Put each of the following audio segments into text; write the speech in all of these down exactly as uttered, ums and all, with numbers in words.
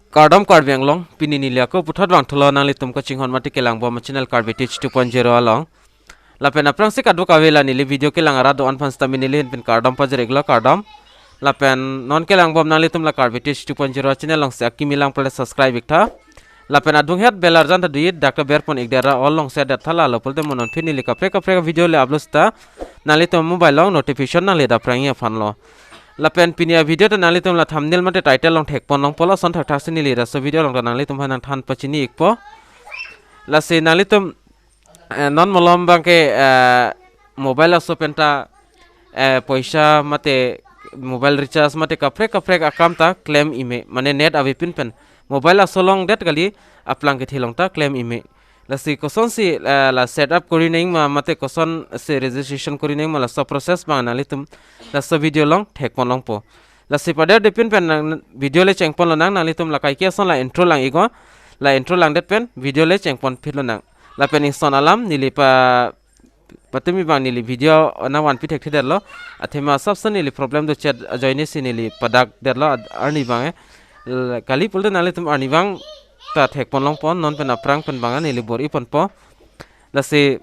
Kardom Karbi Anglong, pini neli ako puthot vangthulo nanglitum kachinghon mate kelangbom channel Karbi Teach two point zero along. Lapen aphrangsi kadokave la neli video kelang arat do-an aphan sitame neli ahin pen kardom pajir-iklo, kardom. Lapen non kelangbom nanglitum la Karbi Teach two point zero channel alongsi akimi lang pulote subscribe-iktha. Lapen adunghet bell arjan ta do-it, dak ta berpon-ikdet ra all alongsi detha, lalo pulote mo non aphi neli kaprek kaprek video le upload sita nanglitum mobile along notification nangle dapprang-i aphanlo. Lapen pini avideo ta nanglitum la thumbnail mate title along thekpon longpo, lason thakthaksi neli laso video along ta nanglitum aphan nangthan pachini-ikpo. Lasi nanglitum, eh, non malom abangke, eh, mobile aso penta, eh, poisa mate mobile recharge mate kaprek kaprek akam ta klem-ime, mane net avepin pen mobile aso longdet kali, aplang kethe along ta klem-ime. Lasi kosonsi, eh, la setup kori nangma mate kosonsi registration kori nangma, laso process abang nanglitum laso video along thekpon longpo. Lasi paderdepin pen nang video le chengpon lonang, nanglitum la kaike ason la intro lang-iknon, la intro langdet pen video le chengponphit lonang. Lapen ison alam neli pa patumi abang neli video nangvanpi thekthedetlo. Athema asapso neli problem do chet ajoinesi neli padakdetlo ad-, arni abang, eh. L-, kali pulote nanglitum arni abang ta thekpon longpo, non pen aphrang pen abang neli bor-iponpo. Lasi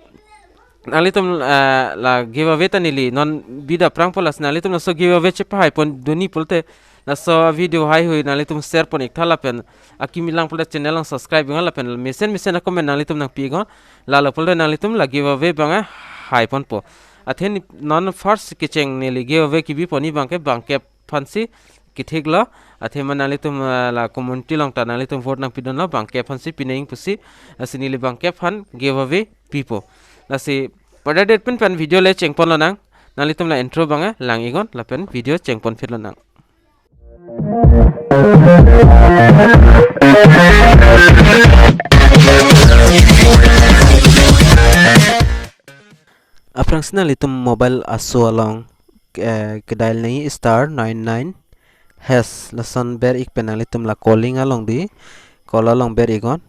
nanglitum, eh, la giveaway ta neli non bida aphrangpo, lasi nanglitum laso giveaway chepahaipon dunji pulote laso video haihui nanglitum share-pon-iktha lapen akimi lang pulote channel along subscribe-iknon lapen mesen mesen a-comment nanglitum nangpi-iknon, lalo pulote nanglitum la giveaway abang haiponpo. Athe non first kecheng neli giveaway kebiponji abangke bangkep aphansi kethiklo. Athema nanglitum, eh, la community along ta nanglitum vote nangpidunlo, bangkep aphansi pinangji pusi. Lasi neli bangkep aphan giveaway pipo. Lasi paderdepin pen video le chengpon lonang, nanglitum la intro abang lang-iknon lapen video chengponphit lonang. Aphrangsi nanglitum mobile aso along, eh, ke-dial nangji star nine nine hash, lason ber-ik pen nanglitum la calling along dei, call along ber-iknon.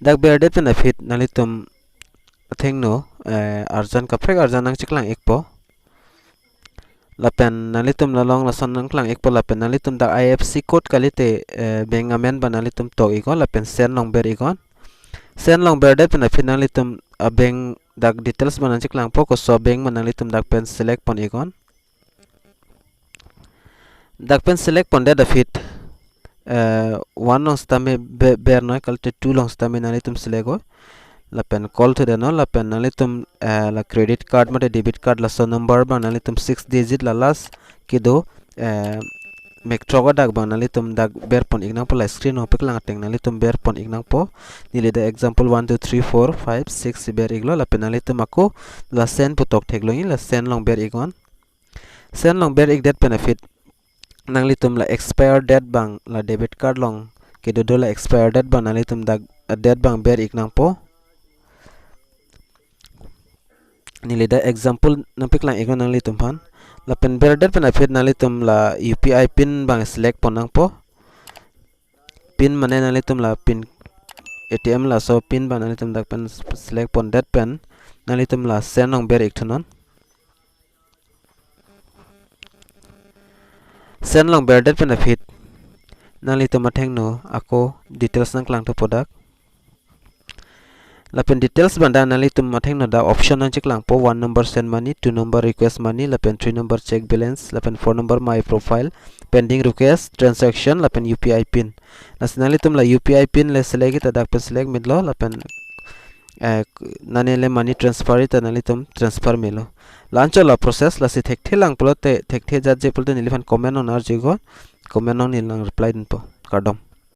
Dak berdet pen aphi nanglitum athengno, eh, arjan kaprek arjan nangcheklang-ikpo. Lapen nanglitum la along lason nangklang-ikpo lapen nanglitum dak I F S C code kalite, eh, bank amen abang nanglitum tok-iknon lapen send along ber-iknon. Send along berdet pen aphi nanglitum a-bank dak details abang nangcheklangpo, koso bank abang nanglitum dak pen select-pon-iknon. Dak pen select-pondet aphi, eh, one along sitame be-, bernoi, kalite two along sitame nanglitum select-o. Lapen call thudet non, lapen nanglitum, eh, la credit card mate debit card laso number abang nanglitum six digit la last kedo, eh, mek throk adak abang nanglitum dak berpon-ik nangpo, la screen along paklang ateng nanglitum berpon-ik nangpo. Neli dak example one, two, three, four, five, six ber-iklo, lapen nanglitum ako la send pu toktheklongji, la send along ber-iknon. Send along ber-ikdet pen aphi nanglitum la expire date abang la debit card along kedo do la expire date abang nanglitum dak date abang ber-ik nangpo. Neli dak example nangpaklang-iknon nanglitum aphan. Lapen berdet pen aphi nanglitum la U P I pin abang select-pon nangpo. Pin mane nanglitum la pin, A T M laso pin abang nanglitum dak pen select-pondet pen nanglitum la send along ber-ik thunon. Send along berdet pen aphi nanglitum athengno ako details nangklang thupo dak. Lapen details abang dak nanglitum athengno dak option nangcheklangpo, one number send money, two number request money, lapen three number check balance, lapen four number my profile, pending request, transaction, lapen U P I pin. Lasi nanglitum la U P I pin le select-ji ta dak pen select metlo, lapen, eh, nane le money transfer-ji ta nanglitum transfer melo. La-anchot la process, lasi thekthe lang pulote, thekthe jatje pulote neliphan comment along arju-iknon, comment along neli nangreply dunpo. Kardom.